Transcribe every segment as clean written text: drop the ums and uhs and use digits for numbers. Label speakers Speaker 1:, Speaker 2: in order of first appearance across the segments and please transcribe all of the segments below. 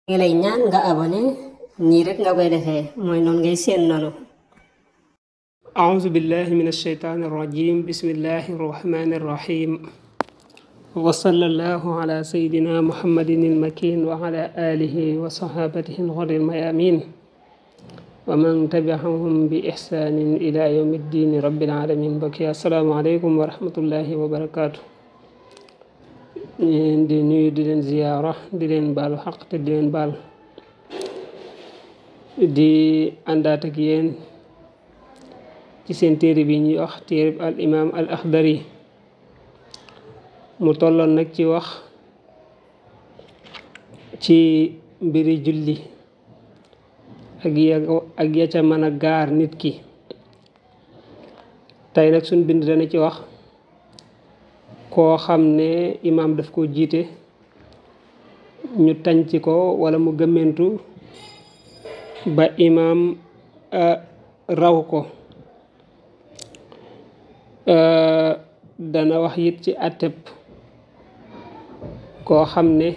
Speaker 1: ngi lay ñaan nga abonné nii rek nga koy defee mooy noonu ngay seen noonu.
Speaker 2: أعوذ بالله من الشيطان الرجيم بسم الله الرحمن الرحيم وصلى الله على سيدنا محمد المكين وعلى آله وصحابته الغر الميامين ومن تبعهم بإحسان إلى يوم الدين رب العالمين بكي السلام عليكم ورحمة الله وبركاته di nuyu di leen ziyaara di leen baalu xaq te di leen baal di àndaat ak yéen ci seen téere bi ñuy wax téere al imam al akhdari mu tolloon nag ci wax ci mbiri julli ak ya ca mën a gaar nit ki. tey nag suñ bind dana ci wax koo xam ne imaam daf ko jiite ñu tànc ko wala mu gëmmentu ba imaam raw ko. dana wax it ci àtteb koo xam ne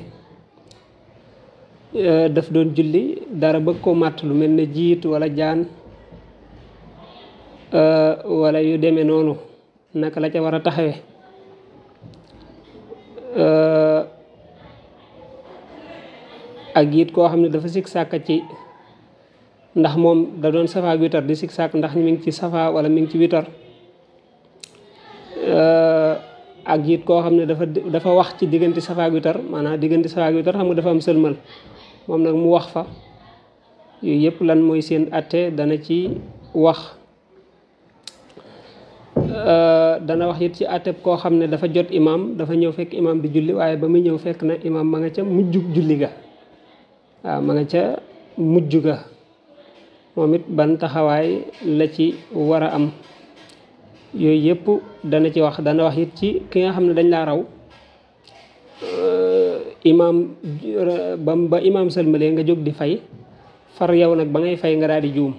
Speaker 2: daf doon julli dara bëgg ko màtt lu mel ne jiit wala jaan wala yu demee noonu naka la ca war a taxawe. ak it koo xam ne dafa sikk sàkk ci ndax moom da doon safa ak witar di sikk sàkk ndax mi ngi ci safa wala mi ngi ci witar. ak it koo xam ne dafa wax ci diggante safa ak witar maanaam diggante safa ak witar xam nga dafa am sëlmal moom nag mu wax fa yooyu yëpp lan mooy seen atte dana ci wax. dana wax it ci àtteb koo xam ne dafa jot imaam dafa ñëw fekk imaam di julli waaye ba muy ñëw fekk na imaam ma nga ca mujjug julli ga waaw ma nga ca mujj ga moom it ban taxawaay la ci war a am. yooyu yëpp dana ci wax dana wax it ci ki nga xam ne dañ laa raw imaam ba imaam sëlmalee nga jóg di fay far yow nag ba ngay fay nga daal di juum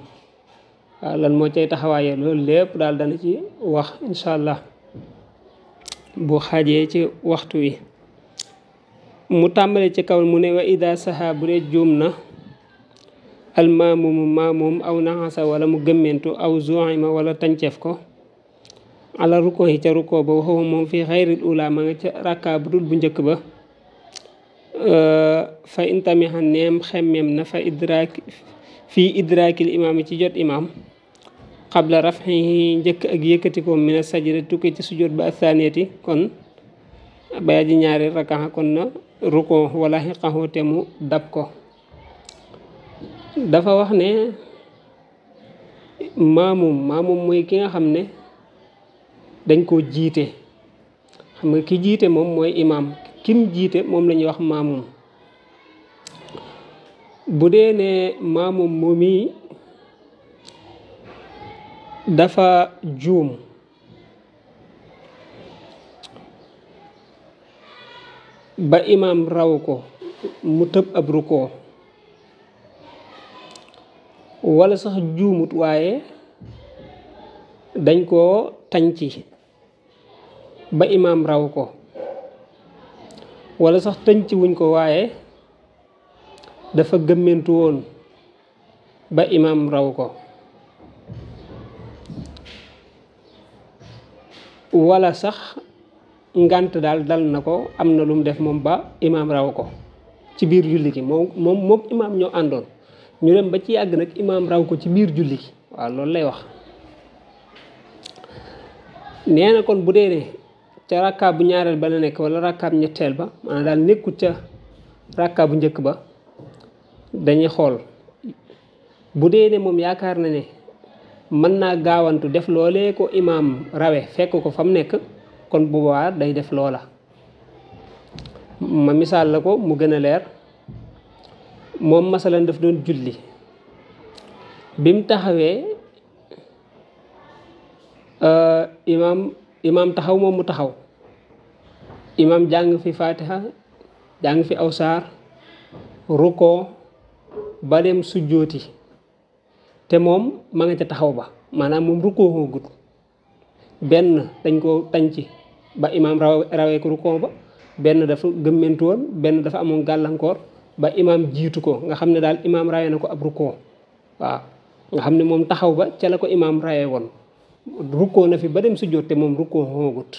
Speaker 2: waaw lan moo cay taxawaayee loolu lépp daal dana ci wax incha allah bu xaajee ci waxtu wi. mu tàmbalee ci kaw mu ne wa ida saha bu dee juum na almaamumu maamum aw naxasa wala mu gëmmentu aw zuima wala tànceef ko ala rukkoo yi ca rukkoo ba waxoo moom fii xayril ula ma nga ca rakka bu dul bu njëkk ba fa intamiha neem xemmem na fii idraakil imaam yi ci jot imaam xabla rafxihi njëkk ak yëkkati ko mina sajda tukki ci sujjóot ba athaniyati kon baya ji ñaari rakka kon na rukkoo wala xiqahu te mu dab ko. dafa wax ne maamum mooy ki nga xam ne dañ koo jiite xam nga ki jiite moom mooy imaam kim jiite moom la ñuy wax maamum. bu dee ne maamum moomi dafa juum ba imaam raw ko mu tëb ab rukkoo wala sax juumut waaye dañ koo tànci ba imaam raw ko wala sax tànci wuñ ko waaye dafa gëmmentu woon ba imaam raw ko wala sax ngànt daal dal na ko am na lu mu def moom ba imaam raw ko ci biir julli gi moom imaam ñoo àndoon ñu dem ba ci yàgg nag imaam raw ko ci biir julli gi waaw loolu lay wax. nee na kon bu dee ne ca rakkaab bu ñaareel ba la nekk wala rakkaab ñetteel ba maanaam daal nekkut ca rakkaab bu njëkk ba dañuy xool bu dee ne moom yaakaar na ne mën naa gaawantu def loolee ko imaam rawe fekk ko fa mu nekk kon bu boobaa day def loola. ma misaal la ko mu gën a leer moom masalan daf doon julli bi mu taxawee imaam taxaw moom mu taxaw imaam jàng fi fatiha jàng fi aw saar rukkoo ba dem sujjóoti te moom ma nga ca taxaw ba maanaam moom rukkoo koo gut benn dañ koo tànc ba imaam rawee ko rukkoo ba benn dafa gëmmentu woon benn dafa amoon gàllankoor ba imaam jiitu ko nga xam ne daal imaam rawe na ko ab rukkoo waaw nga xam ne moom taxaw ba ca la ko imaam rawe woon rukkoo na fi ba dem sujjóot te moom rukkoo xoogut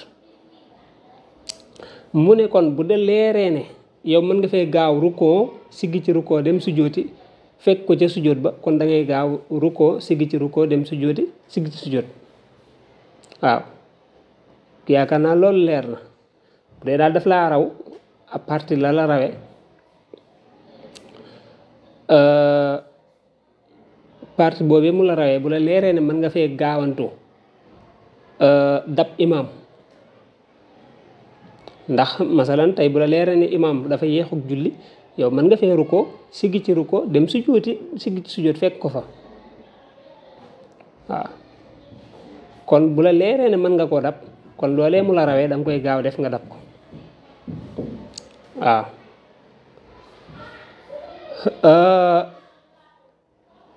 Speaker 2: mu ne kon bu de leeree ne yow mën nga fee gaaw rukkoo siggi ci rukkoo dem sujjóoti fekk ko ca sujjóot ba kon da ngay gaaw rukkoo siggi ci rukkoo dem sujjóoti siggi ci sujjóot waaw yaakaar naa loolu leer na bu dee daal daf laa raw à partir la rawe partie boobu mu la rawee bu la leeree ne mën nga fee gaawantu dab imaam ndax masalan tey bu la leeree ne imaam dafa yéexuk julli yow mën nga fee rukkoo siggi ci rukkoo dem sujjóoti siggi ci sujjóot fekk ko fa waaw kon bu la leeree ne mën nga koo dab kon loolee mu la rawee da nga koy gaaw def nga dab ko waaw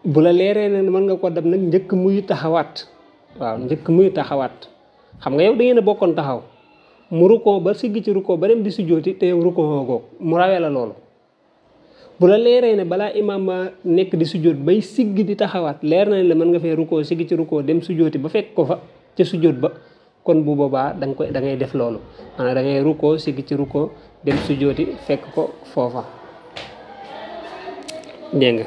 Speaker 2: bu la leeree ne mën nga ko dab nag njëkk muy taxawaat waaw njëkk muy taxawaat xam nga yow da ngeen a bokkoon taxaw mu rukkoo ba siggi ci rukkoo ba dem di sujjóoti te yow rukkoo goog mu rawee la loolu bu la leeree ne balaa imaam ma nekk di sujjóot bay siggi di taxawaat leer na ne la mën nga fee rukkoo siggi ci rukkoo dem sujjóoti ba fekk ko fa ca sujjóot ba kon bu boobaa da ngay def loolu maanaam da ngay rukkoo siggi ci rukkoo dem sujjóoti fekk ko foofa dégg nga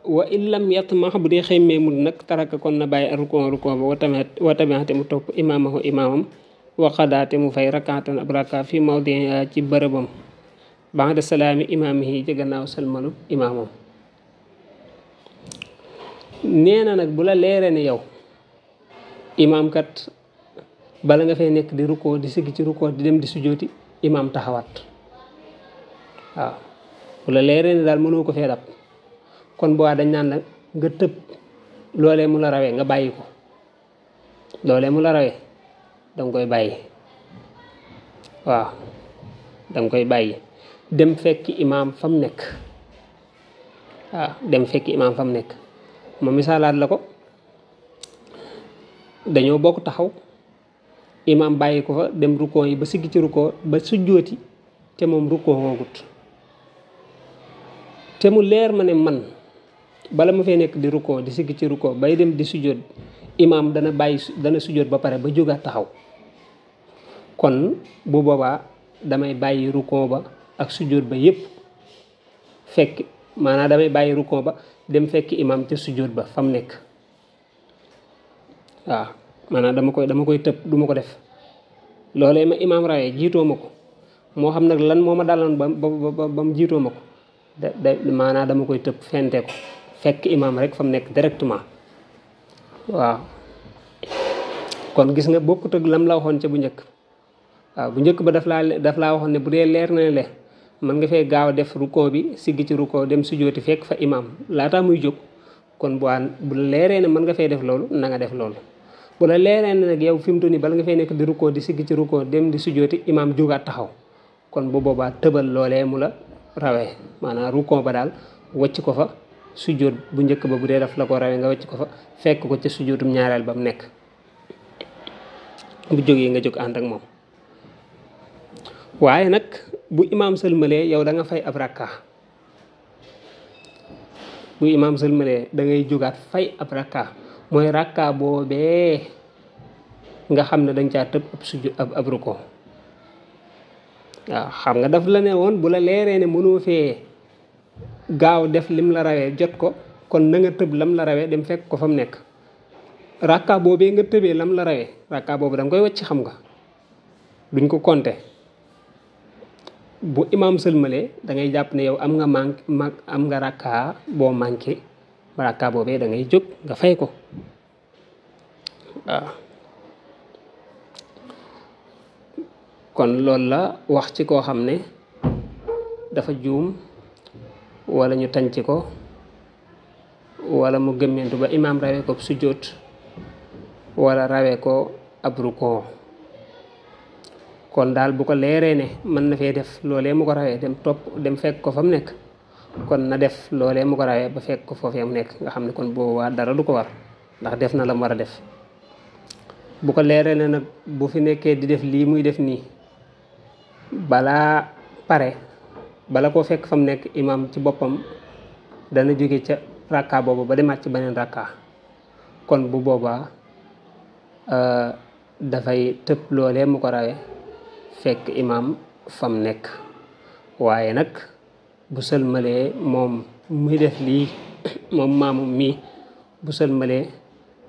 Speaker 2: wa in lam yatmax bu dee xëymee mul nag taraka kon na bàyyi rukkoo rukkoo ba wa tabiate mu topp imaamahu imaamam wa xadaate mu fay rakaatan ab raka fi mawdi ci bërëbam ba'da salaami imaamihi ci gannaaw salmalu imaamam nee na nag bu la leeree ne yow imaam kat bala nga fay nekk di rukkoo di siggi ci rukkoo di dem di sujjóoti imaam taxawaat waaw bu la leeree ne daal mënoo ko fee dab kon boo dañ naan la nga tëb loolee mu la rawee nga bàyyi ko loolee mu la rawee danga koy bàyyi waaw danga koy bàyyi dem fekki imaam fa mu nekk waaw dem fekki imaam fa mu nekk ma misaalaat la ko dañoo bokk taxaw imaam bàyyi ko fa dem rukkoo yi ba siggi ci rukkoo ba sujjóoti te moom rukkoo hoogut te mu leer ma ne man bala ma fee nekk di rukkoo di siggi ci rukkoo bay dem di sujjóot imaam dana sujjóot ba pare ba jógaat taxaw kon bu boobaa damay bàyyi rukkoo ba ak sujjóot ba yépp fekk maanaam damay bàyyi rukkoo ba dem fekk imaam ca sujjóot ba fa mu nekk waaw maanaam dama koy tëb du ma ko def loolee ma imaam rawee jiitoo ma ko moo xam nag lan moo ma daloon ba mu jiitoo ma ko maanaam dama koy tëb fente ko fekk imaam rek fa mu nekk directement waaw kon gis nga bokkut ak lam la waxoon ca bu njëkk waaw bu njëkk ba daf laa waxoon ne bu dee leer na le mën nga fee gaaw def rukkoo bi siggi ci rukkoo dem sujjóoti fekk fa imaam laataa muy jóg kon bu la leeree ne mën nga fee def loolu na nga def loolu bu la leeree ne nag yow fi mu toll nii bala nga fay nekk di rukkoo di siggi ci rukkoo dem di sujjóoti imaam jógaat taxaw kon bu boobaa tëbal loolee mu la rawee maanaam rukkoo ba daal wacc ko fa sujjóot bu njëkk ba bu dee daf la ko rawee nga wacc ko fa fekk ko ca sujjóotum ñaareel ba mu nekk bu jógee nga jóg ànd ak moom waaye nag bu imaam sëlmalee yow da nga fay ab rakka bu imaam sëlmalee da ngay jógaat fay ab rakka mooy rakka boobee nga xam ne dañ caa tëb ab sujjóot ab rukkoo waaw xam nga daf la ne woon bu la leeree ne mënoo fee gaaw def lim la rawee jot ko kon na nga tëb lam la rawee dem fekk ko fa mu nekk rakka boobee nga tëbee lam la rawee rakka boobu da nga koy wacc xam nga duñ ko compter bu imaam sëlmalee da ngay jàpp ne yow am nga rakka boo manqué rakka boobee da ngay jóg nga fay ko waaw kon loolu la wax ci koo xam ne dafa juum wala ñu tànc ko wala mu gëmmentu ba imaam rawee ko sujjóot wala rawee ko ab rukkoo kon daal bu ko leeree ne mën na fee def loolee mu ko rawee dem fekk ko fa mu nekk kon na def loolee mu ko rawee ba fekk ko foofee mu nekk nga xam ne kon boobaa dara du ko war ndax def na la mu war a def bu ko leeree ne nag bu fi nekkee di def lii muy def nii balaa pare bala koo fekk fa mu nekk imaam ci boppam dana jóge ca rakka boobu ba demaat ci beneen rakka kon bu boobaa dafay tëb loolee mu ko rawe fekk imaam fam nekk waaye nag bu sëlmalee moom muy def lii moom maamum mii bu sëlmalee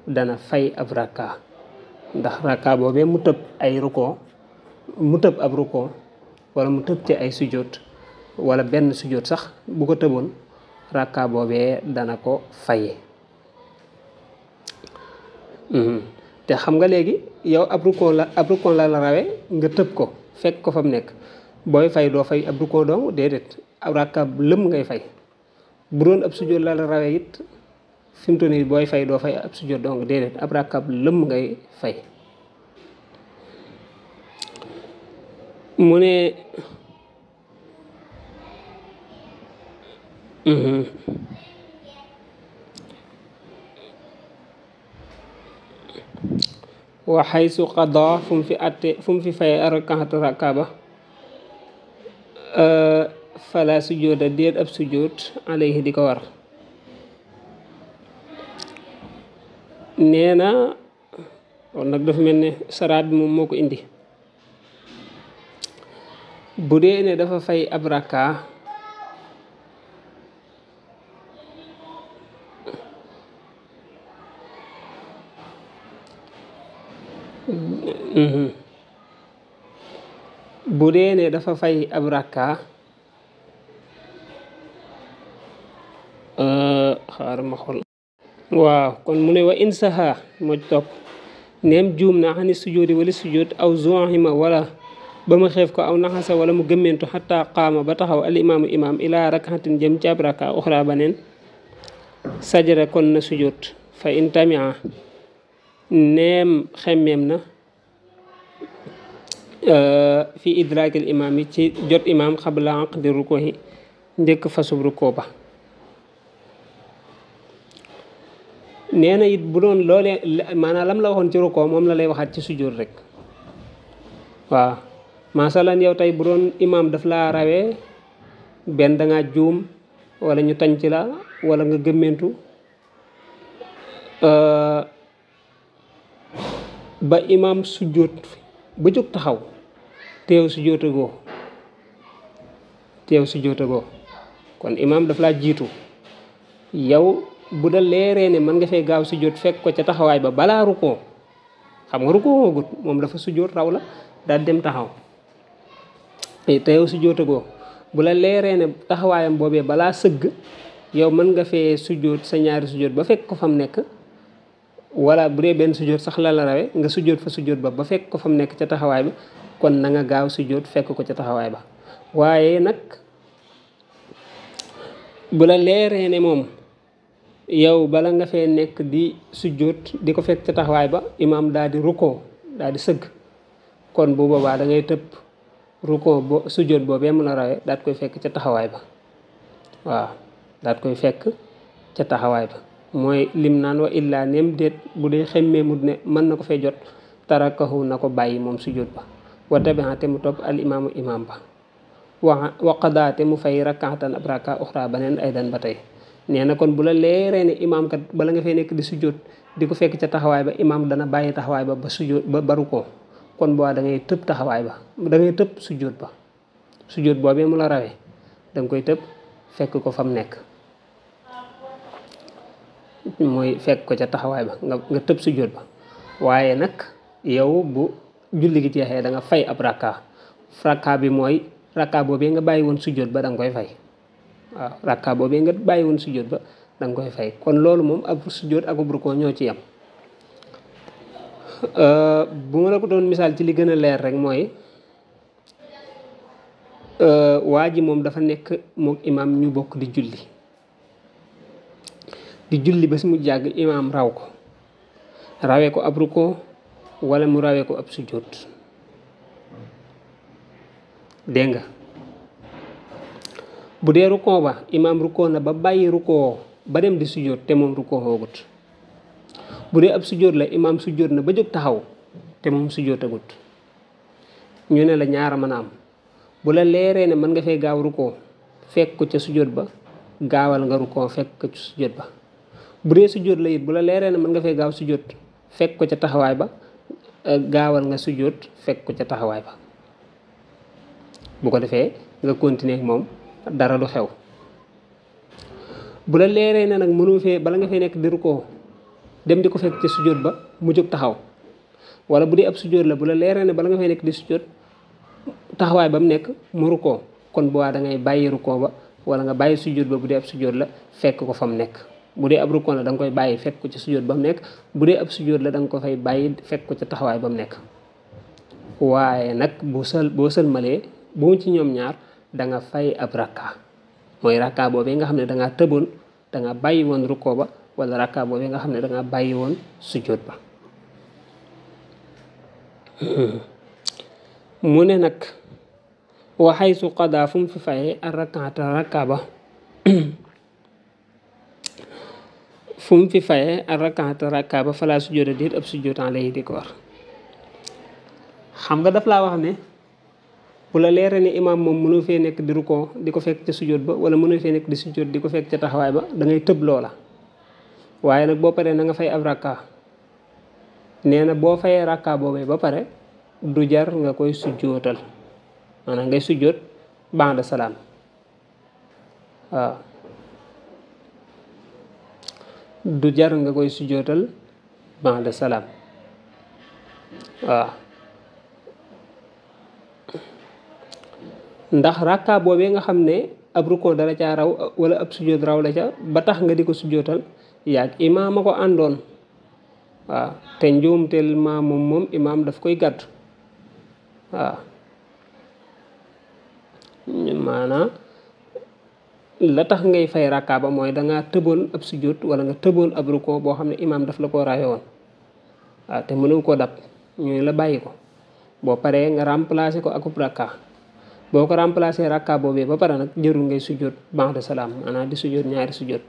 Speaker 2: dana fay ab rakka ndax rakka boobee mu tëb ay ruko mu tëb ab ruko wala mu tëb ci ay sujjóot wala benn sujjóot sax bu ko tëboon rakka boobee dana ko fay te xam nga léegi yow ab ruko la rawe nga tëb ko fekk ko fa mu nekk booy fay doo fay ab ruko dong déedéet ab rakka lëm ngay fay bu doon ab sujjóot la rawe it fi mu toll nii booy fay doo fay ab sujjóot dong déedéet ab rakka lëm ngay fay mu ne wa xaysu qada fu mu fi fay arakaata rakka ba fala sujjóoda déet ab sujjóot alayhi di ko war nee na kon nag dafa mel ne saraat bi moom moo ko indi bu dee ne dafa fay ab rakka bu dee ne dafa fay ab rakka xaar ma xool waaw kon mu ne wa insaha moo topp neem juum na xani sujjóoti wala sujjóot aw zohima wala ba mu xeef ko aw naxasa wala mu gëmmentu xataa qaama ba taxaw al imaamu imaam ilaa rakxatin jëm ci ab rakka uxra baneen sajara kon na sujjóot fa in tamia neem xemmeem na fi idraakil imaam yi ci jot imaam xabla aqdi ruko yi njëkk fasub ruko ba nee na it bu doon loolee maanaam lam la waxoon ci ruko moom la lay waxaat ci sujjóot rek waaw masalan yow tey bu doon imaam daf laa rawee benn dangaa juum wala ñu tañ ci la wala nga gëmmentu ba imaam sujjóot ba jóg taxaw teew sujjóotagoo kon imaam daf laa jiitu yow bu da leeree ne mën nga fee gaaw sujjóot fekk ko ca taxawaay ba balaa rukkoo xam nga rukkoo woogut moom dafa sujjóot raw la daal dem taxaw teew sujjóotagoo bu la leeree ne taxawaayam boobee balaa sëgg yow mën nga fee sujjóot sa ñaari sujjóot ba fekk ko fa mu nekk wala bu dee benn sujjóot sax la rawe nga sujjóot fa sujjóot ba fekk ko fa mu nekk ca taxawaay ba kon na nga gaaw sujjóot fekk ko ca taxawaay ba waaye nag bu la leeree ne moom yow bala nga fee nekk di sujjóot di ko fekk ca taxawaay ba imaam daal di rukkoo daal di sëgg kon bu boobaa da ngay tëb rukkoo bo sujjóot boobee mu la rawe daat koy fekk ca taxawaay ba waaw daat koy fekk ca taxawaay ba mooy lim naan wa illaa neem déet bu dee xemmeemut ne mën na ko fee jot tarakahu na ko bàyyi moom sujjóot ba wa tabiate mu topp al imaamu imaam ba wa qadaate mu fay rakkaatan ab rakka uxra baneen aydan ba tey nee na kon bu la leeree ne imaam kat bala nga fee nekk di sujjóot di ko fekk ca taxawaay ba imaam dana bàyyi taxawaay ba sujjóot ba baru ko kon boo da ngay tëb taxawaay ba da ngay tëb sujjóot ba sujjóot boobee mu la rawee da nga koy tëb fekk ko fa mu nekk mooy fekk ko ca taxawaay ba nga tëb sujjóot ba waaye nag yow bu julli gi jeexee da nga fay ab rakka bi mooy rakka boobee nga bàyyi woon sujjóot ba da nga koy fay waaw rakka boobee nga bàyyi woon sujjóot ba da nga koy fay kon loolu moom ab sujjóot ak ab rukkoo ñoo ci yam bu ma la ko doon misaal ci li gën a leer rek mooy waa ji moom dafa nekk mook imaam ñu bokk di julli ba si mu jàgg imaam raw ko rawee ko ab rukkoo wala mu rawee ko ab sujjóot dégg nga bu dee rukkoo ba imaam rukkoo na ba bàyyi rukkoo ba dem di sujjóot te moom rukkoo hoogut bu dee ab sujjóot la imaam sujjóot na ba jóg taxaw te moom sujjóotagut ñu ne la ñaara mën a am bu la leeree ne mën nga fay gaaw rukkoo fekk ko ca sujjóot ba gaawal nga rukkoo fekk ko ci sujjóot ba bu dee sujjóot la it bu la leeree ne mën nga fay gaaw sujjóot fekk ko ca taxawaay ba gaawal nga sujjóot fekk ko ca taxawaay ba bu ko defee nga continuer ak moom dara du xew bu la leeree ne nag mënoo fee bala nga fay nekk di rukkoo dem di ko fekk ca sujjóot ba mu jóg taxaw wala bu dee ab sujjóot la bu la leeree ne bala nga fay nekk di sujjóot taxawaay ba mu nekk mu rukkoo kon bu waa da ngay bàyyi rukkoo ba wala nga bàyyi sujjóot ba bu dee ab sujjóot la fekk ko fa mu nekk bu dee ab rukkoo la da nga koy bàyyi fekk ko ci sujjóot ba mu nekk bu dee ab sujjóot la da nga ko fay bàyyi fekk ko ca taxawaay ba mu nekk waaye nag boo sëlmalee bu mu ci ñoom ñaar da nga fay ab rakka mooy rakka boobee nga xam ne da ngaa tëboon da nga bàyyi woon rukkoo ba wala rakka boobee nga xam ne da nga bàyyi woon sujjóot ba mu ne nag waxay su qadaa fu mu fi fayee ak rakka ba fu mu fi fayee ak rakka ba falaa sujjóota déet ab sujjóotaan lay di ko war xam nga daf laa wax ne bu la leeree ne imaam moom mënoo fee nekk di rukkoo di ko fekk ca sujjóot ba wala mënoo fee nekk di sujjóot di ko fekk ca taxawaay ba da ngay tëb loola waaye nag boo paree na nga fay ab rakka nee na boo fayee rakka boobee ba pare du jar nga koy sujjóotal maanaam ngay sujjóot ba'da salaam waaw du jar nga koy sujjóotal ba'da salaam waaw ndax rakka boobee nga xam ne ab rukkoo dara caa raw wala ab sujjóot raw la ca ba tax nga di ko sujjóotal yaag imaam a ko àndoon waaw te njuumteel moom imaam daf koy gàddu waaw maanaam la tax ngay fay rakka ba mooy dangaa tëboon ab sujjóot wala nga tëboon ab rukkoo boo xam ne imaam daf la koo rawe woon waaw te mënu koo dab ñu la bàyyi ko boo paree nga remplacer ko akub rakka boo ko remplacer rakka boobee ba pare nag jërul ngay sujjóot ba'da salaam maanaam di sujjóot ñaari sujjóot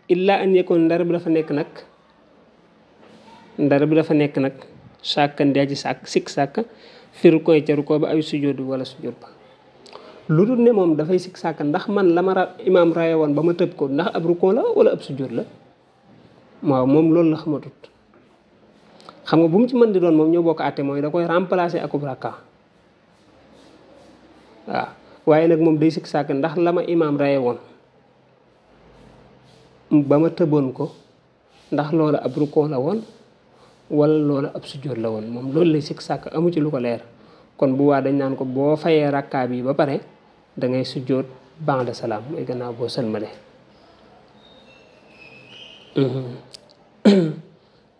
Speaker 2: illa an yakun ndar bi dafa nekk nag sàkkan di aji sikk sàkk firu koy ca rukkoo ba ay sujjóot wala sujjóot ba lu dul ne moom dafay sikk sàkk ndax man la ma imaam raye woon ba ma tëb ko ndax ab rukkoo la wala ab sujjóot la waaw moom loolu la xamatut xam nga bu mu ci mën di doon moom ñoo bokk àtte mooy da koy remplacer akub rakka waaw waaye nag moom day sikk sàkk ndax la ma imaam raye woon ba ma tëboon ko ndax loola ab rukkoo la woon wala loola ab sujjóot la woon moom loolu lay sikk sàkk amu ci lu ko leer kon bu waa dañ naan ko boo fayee rakkaa bi ba pare da ngay sujjóot ba'da salaam mooy gannaaw boo sëlmale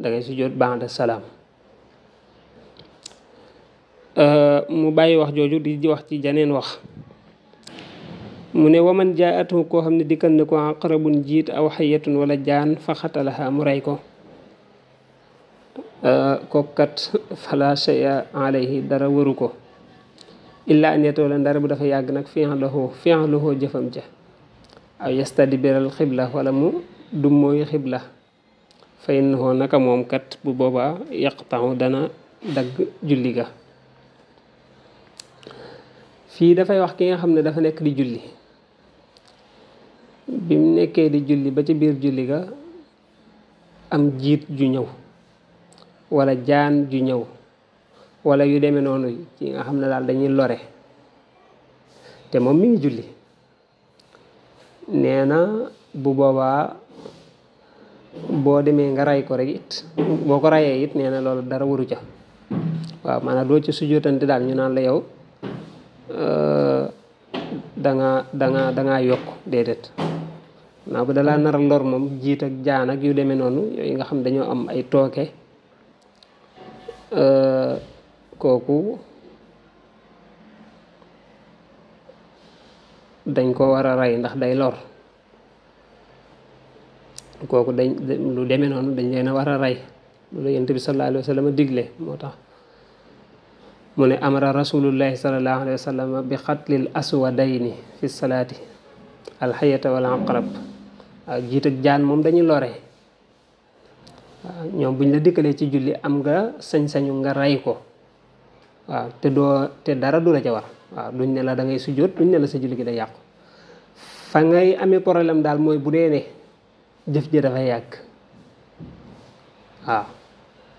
Speaker 2: da ngay sujjóot ba'da salaam mu bàyyi wax jooju di wax ci janeen wax mu ne waman jaa'atu koo xam ne dikkal na ko aqrabun jiit aw xayatun wala jaan fa xatalaha mu rey ko kokkat fala shay'a alayhi dara waru ko illa an yatoola ndara bu dafa yàgg nag fi'luhu jëfam ja aw yastadbiral xibla wala mu du mooy xibla fa innahu naka moom kat bu boobaa yaqta'u dana dagg julli ga fii dafay wax ki nga xam ne dafa nekk di julli bi mu nekkee di julli ba ci biir julli ga am jiit ju ñëw wala jaan ju ñëw wala yu demee noonu ci nga xam ne daal dañuy lore te moom mi ngi julli nee na bu boobaa boo demee nga ray ko rek it boo ko rayee it nee na loolu dara waru ca waaw maanaam doo ci sujjóotante daal ñu naan la yow danga yokk déedéet naa bu dalaa nar a lor moom jiit ak jaan ak yu demee noonu yooyu nga xam dañoo am ay tooke kooku dañ ko war a rey ndax day lor kooku lu demee noonu dañ leen a war a rey loolu yonent bi sallallahu alayhi wa sallam digle moo tax mu ne amara rasulullahi sallallahu alayhi wa sallam bi xatlil aswadayni fi salaati alxayata wal aqrab waaw jiit ak jaan moom dañuy lore ñoom buñ la dikkalee ci julli am nga sañ-sañu nga rey ko waaw te dara du la ca war waaw duñ ne la da ngay sujjóot duñ ne la sa julli gi day yàqu fa ngay amee problème daal mooy bu dee ne jëf ji dafa yàgg waaw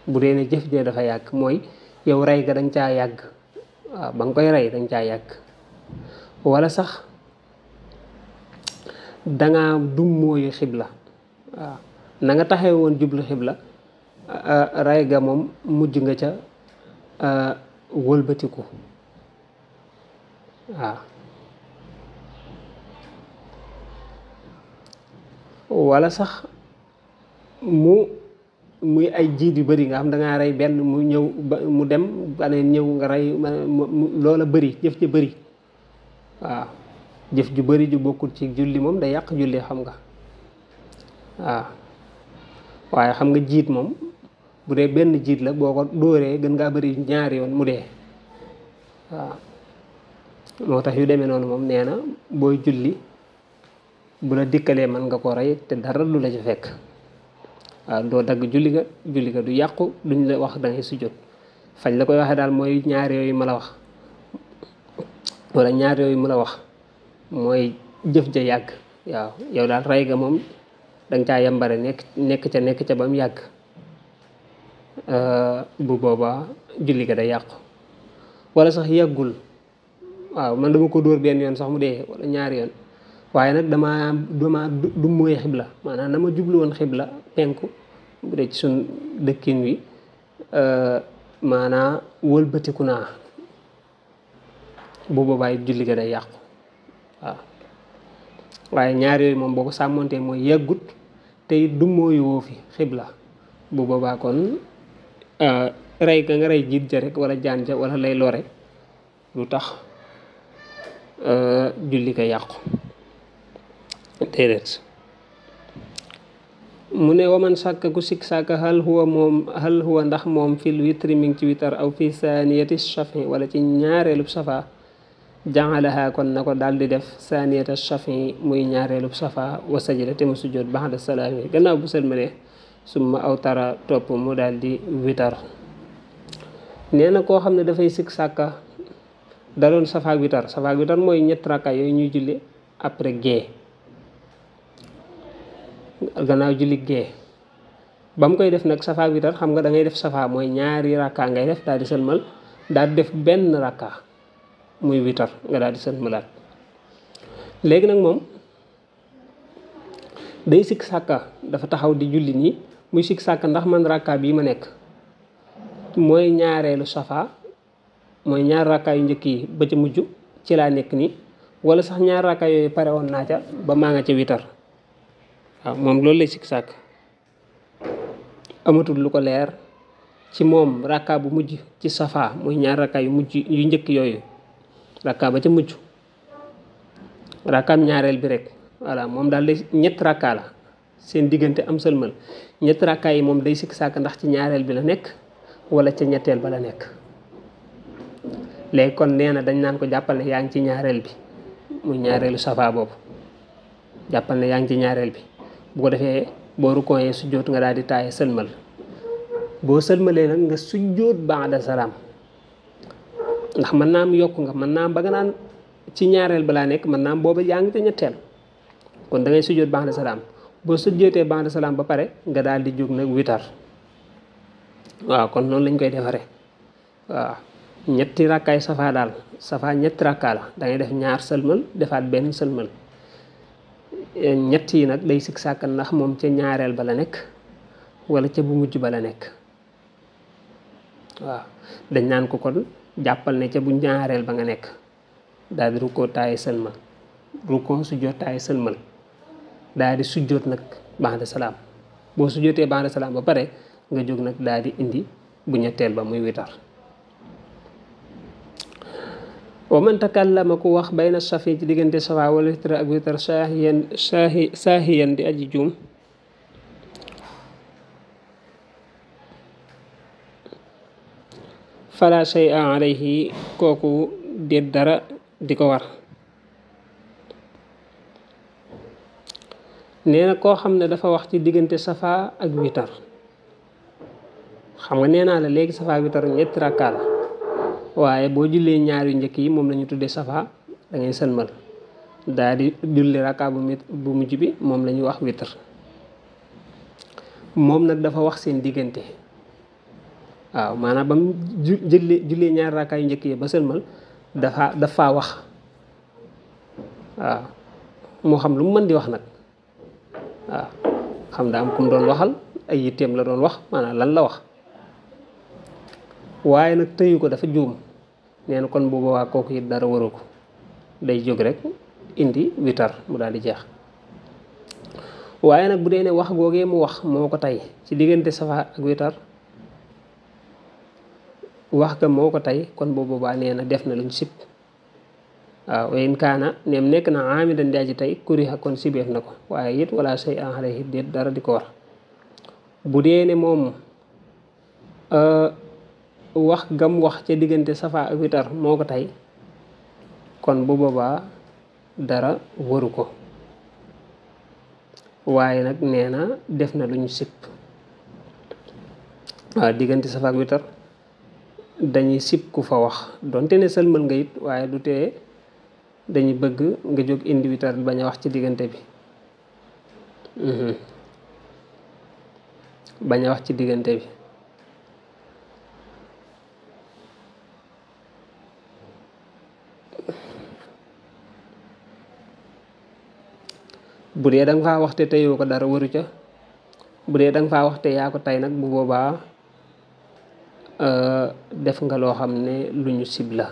Speaker 2: bu dee ne jëf ji dafa yàgg mooy yow rey ga dañ caa yàgg waaw ba nga koy rey dañ caa yàgg wala sax danga dum mooyu xibla waaw na nga taxee woon jublu xibla rey ga moom mujj nga ca wëlbatiku waaw wala sax muy ay jiit yu bëri nga xam da ngaa rey benn mu ñëw mu dem baneen ñëw nga rey loola bëri jëf ji bëri waaw jëf ju bëri ju bokkul ci julli moom day yàq julli xam nga waaw waaye xam nga jiit moom bu dee benn jiit la boo ko dóoree gën ngaa bëri ñaari yoon mu dee waaw moo tax yu demee noonu moom nee na booy julli bu la dikkalee mën nga ko rey te dara du la ci fekk waaw doo dagg julli ga du yàqu duñ la wax da ngay sujjóot fañ la koy waxee daal mooy ñaar yooyu ma la wax wala ñaar yooyu mu la wax mooy jëf ja yàgg waaw yow daal rey ga moom danga caa yambare nekk ca ba mu yàgg bu boobaa julli ga day yàqu wala sax yàggul waaw man dama ko dóor benn yoon sax mu dee wala ñaari yoon waaye nag dama du mooy xibla maanaam dama jublu woon xibla penku bu dee ci suñ dëkkin wi maanaam wëlbatiku naa bu boobaa julli ga day yàqu waaw waaye ñaar yooyu moom boo ko sàmmontee mooy yàggut te it du mooy woo fi xibla bu boobaa kon rey ga nga rey jiit ja rek wala jaan ja wala lay lore lu tax julli ga yàqu déedéet mu ne waman sàkk ku sikk sàkk hal huwa ndax moom fil witri mi ngi ci witar aw fi saniyati shafi wala ci ñaareelub safa jaxalaha kon na ko daal di def saniyata shafi muy ñaareelub safa wa sajida te mu sujjoot ba'da salaami gannaaw bu sëlmalee summa aw tara topp mu daal di witar nee na koo xam ne dafay sikk sàkka da doon safaak witar mooy ñett rakka yooyu ñuy julli après gée gannaaw julli gée ba mu koy def nag safaak witar xam nga da ngay def safa mooy ñaari rakka ngay def daal di sëlmal daal di def benn rakka muy witar nga daal di sëlmalaat léegi nag moom day sikk sàkka dafa taxaw di julli nii muy sikk sàkka ndax man rakka bii ma nekk mooy ñaareelu safa mooy ñaar rakka yu njëkk yi ba ca mujj ci laa nekk nii wala sax ñaar rakka yooyu pare woon naa ca ba maa nga ca witar waaw moom loolu lay sikk sàkk amatul lu ko leer ci moom rakka bu mujj ci safa muy ñaar rakka yu mujj yu njëkk yooyu rakka ba ca mujj rakkaam ñaareel bi rek voilà moom daal day ñett rakka la seen diggante am sëlmal ñett rakka yi moom day sikk sàkk ndax ci ñaareel bi la nekk wala ca ñetteel ba la nekk léegi kon nee na dañ naan ko jàppal ne yaa ngi ci ñaareel bi muy ñaareelu safa boobu jàppal ne yaa ngi ci ñaareel bi bu ko defee boo rukkooyee sujjóot nga daal di taaye sëlmal boo sëlmalee nag nga sujjóot ba'da salaam ndax mën naa am yokku nga mën naa am ba nga naan ci ñaareel ba laa nekk mën naa am booba yaa ngi te ñetteel kon da ngay sujjóot ba'da salaam boo sujjóotee ba'da salaam ba pare nga daal di jóg nag witar waaw kon noonu lañ koy defaree waaw ñetti rakkaay safa daal safa ñetti rakkaa la da ngay def ñaar sëlmal defaat benn sëlmal ñett yi nag day sikk sàkk ndax moom ca ñaareel ba la nekk wala ca bu mujj ba la nekk waaw dañ naan ko kon jàppal ne ca bu ñaareel ba nga nekk daal di rukkoo taaye sëlmal rukkoo sujjóot taaye sëlmal daal di sujjóot nag ba'da salaam boo sujjóotee ba'da salaam ba pare nga jóg nag daal di indi bu ñetteel ba muy witar wa man takallama ku wax bayna safi ci diggante safa wala witar ak witar saahiyan di aji juum fala shay'a alayhi kooku déet dara di ko war nee na koo xam ne dafa wax ci diggante safa ak witar xam nga nee naa la léegi safa witar ñetti rakka la waaye boo jullee ñaar yu njëkk yi moom la ñu tuddee safa da ngay sëlmal daal di julli rakka bu mujj bi moom la ñuy wax witar moom nag dafa wax seen diggante waaw maanaam ba mu jullee ñaari rakka yu njëkk yi ba sëlmal dafa wax waaw moo xam lu mu mën di wax nag waaw xam daa am ku mu doon waxal ay yitteem la doon wax maanaam lan la wax waaye nag tëyu ko dafa juum nee na kon bu boobaa kooku it dara waru ko day jóg rek indi witar mu daal di jeex waaye nag bu dee ne wax googee mu wax moo ko tey ci diggante safa ak witar wax ga moo ko tey kon bu boobaa nee na def na luñ sib waaw wayn kaana neem nekk na amidan di aji tey kuriha kon sibeef na ko waaye it wala say en alayhi déet dara di ko war bu dee ne moom wax gam wax ca diggante safa ak witar moo ko tey kon bu boobaa dara waru ko waaye nag nee na def na lu ñu sib waaw diggante safa ak witar dañuy sib ku fa wax donte ne sëlmal nga it waaye du tee dañuy bëgg nga jóg indi witar bañ a wax ci diggante bi bañ a wax ci diggante bi bu dee danga faa waxte teyoo ko dara waru ca bu dee danga faa waxte yaa ko tey nag bu boobaa def nga loo xam ne lu ñu sib la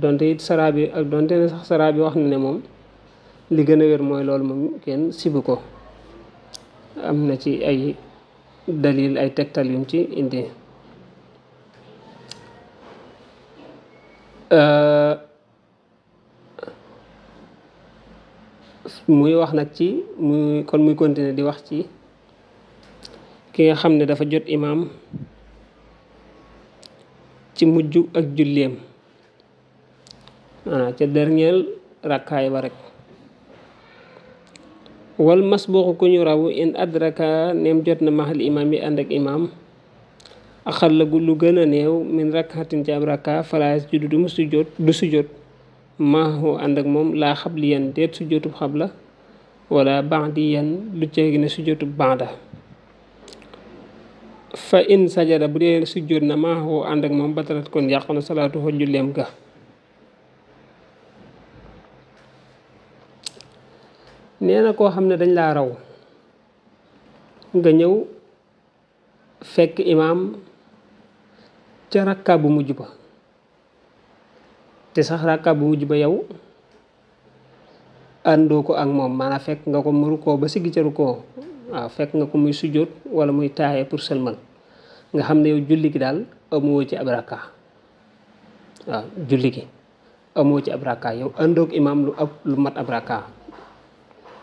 Speaker 2: donte it saraa bi ak donte ne sax saraa bi wax na ne moom li gën a wér mooy loolu moom kenn sibu ko am na ci ay dalil ay tegtal yum ci indi muy wax nag ci muy continuer di wax ci ki nga xam ne dafa jot imaam ci mujj ak julleem maanaam ca dernier rakkaay ba rek wal masbuuqu ku ñu raw in adraka neem jot na maxal imaam yi ànd ak imaam axal la lu gën a néew min rakkatin ci ab rakka falaas ju du sujjóot maahu ànd ak moom laa xabliyan déet sujjóotub xabla wala ba'diyan lu ceegi ne sujjóotub ba'da fa in sajada bu dee sujjóot na maahu ànd ak moom batalat kon yàqu na salaatu fa julleem ga nee na koo xam ne dañ laa raw nga ñëw fekk imaam ca rakka bu mujj ba te sax rakka bu mujj ba yow àndoo ko ak moom maanaam fekk nga ko mu rukkoo ba siggi ca rukkoo waaw fekk nga ko muy sujjóot wala muy taaye pour sëlmal nga xam ne yow julli gi daal amoo ci ab rakka waaw julli gi amoo ci ab rakka yow àndoog imaam lu mat ab rakka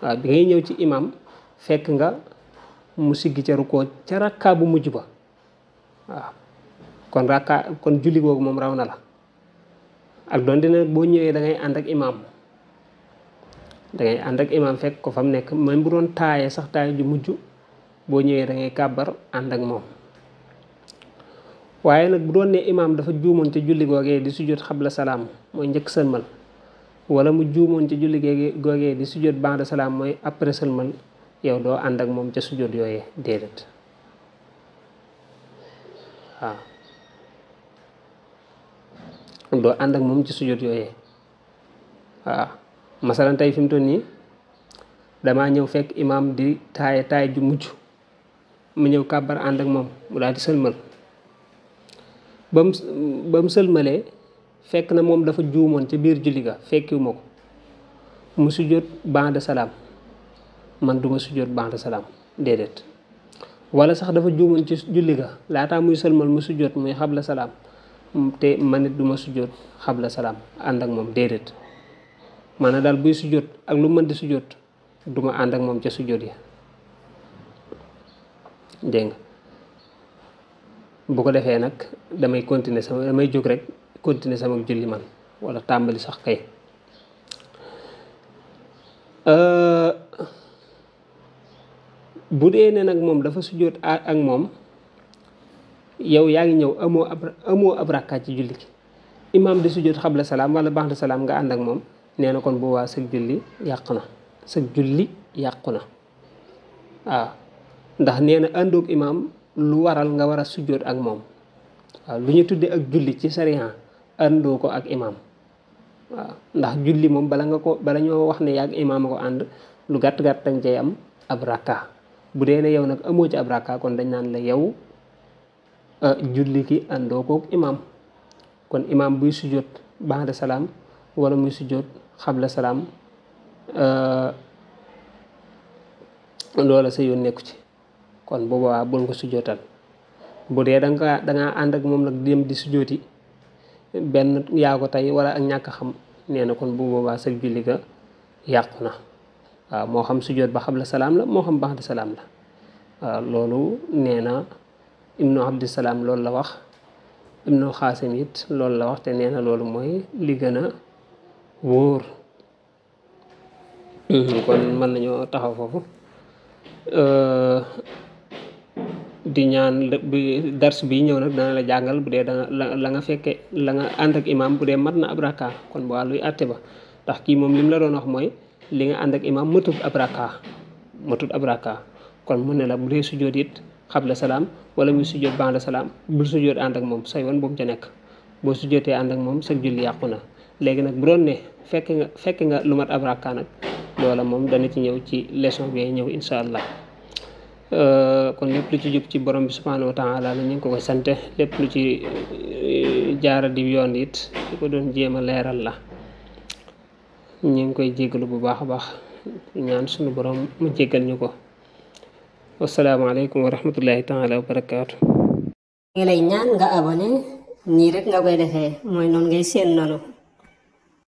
Speaker 2: waaw bi ngay ñëw ci imaam fekk nga mu siggi ca rukkoo ca rakka bu mujj ba waaw kon julli googu moom raw na la ak doon dina boo ñëwee da ngay ànd ak imaam fekk ko fa mu nekk même bu doon taaye sax taaye ju mujj boo ñëwee da ngay kàbbar ànd ak moom waaye nag bu doon ne imaam dafa juumoon ca julli googee di sujjóot xabla salaam mooy njëkk sëlmal wala mu juumoon ca julli googee di sujjóot ba'da salaam mooy après sëlmal yow doo ànd ak moom ca sujjóot yooyee déedéet waaw doo ànd ak moom ci sujjóot yooyee waaw masalan tey fi mu toll nii damaa ñëw fekk imaam di taay ju mujj mu ñëw kàbbar ànd ak moom mu daal di sëlmal ba mu sëlmalee fekk na moom dafa juumoon ca biir julli ga fekkiwuma ko mu sujjóot ba'da salaam man duma sujjóot ba'da salaam déedéet wala sax dafa juumoon ci julli ga laataa muy sëlmal mu sujjóot muy xabla salaam te man it duma sujjóot xabla salaam ànd ak moom déedéet maanaam daal buy sujjóot ak lu mën di sujjóot duma ànd ak moom ca sujjóot ya dégg nga bu ko defee nag damay jóg rek continuer sama julli man wala tàmbali sax kay bu dee ne nag moom dafa sujjóot ak moom yow yaa ngi ñëw amoo ab rakkaat ci julli gi imaam di sujjóot xabla salaam wala ba'da salaam nga ànd ak moom nee na kon bu waa sëg julli yàqu na waaw ndax nee na àndoog imaam lu waral nga war a sujjóot ak moom waaw lu ñu tuddee ak julli ci sariya àndoo ko ak imaam waaw ndax julli moom bala ñoo wax ne yàgg imaam a ko ànd lu gàtt-gàtt dañ cay am ab rakka bu dee ne yow nag amoo ci ab rakka kon dañ naan la yow julli ki àndoo ko ak imaam kon imaam buy sujjóot ba'da salaam wala muy sujjóot xabla salaam loola sa yoon nekku ci kon bu boobaa bul ko sujjóotal bu dee dangaa ànd ak moom nag dem di sujjóoti benn yaa ko tey wala ak ñàkk xam nee na kon bu boobaa sa julli ga yàqu na waaw moo xam sujjóot ba xabla salaam la moo xam ba'da salaam la waaw loolu nee na ibnu abdissalaam loolu la wax ibnu xaasim it loolu la wax te nee na loolu mooy li gën a wóor kon mën nañoo taxaw foofu di ñaan bi dars bi ñëw nag dana la jàngal bu dee danga la nga fekke la nga ànd ak imaam bu dee mat na ab rakka kon bu wàlluy àtte ba ndax kii moom li mu la doon wax mooy li nga ànd ak imaam matut ab rakka kon mu ne la bu dee sujjóot it xabla salaam wala muy sujjóot ba'da salaam bul sujjóot ànd ak moom sa yoon bu mu ca nekk boo sujjóotee ànd ak moom sa julli yàqu na léegi nag bu doon ne fekke nga lu mat ab rakka nag loola moom dana ci ñëw ci leçon bi ñëw insha allah kon lépp lu ci jub ci borom bi subhanahu wa taala la ñu ngi ko koy sante lépp lu ci jaara di yoon it di ko doon jéem a leeral la ñu ngi koy jéggalu bu baax a baax ñaan suñu borom mu jéggal ñu ko wasalaamaaleykum wa rahmatullahi taala wa barakaatu.
Speaker 1: ngi lay ñaan nga abonné nii rek nga koy defee mooy noonu ngay seen noonu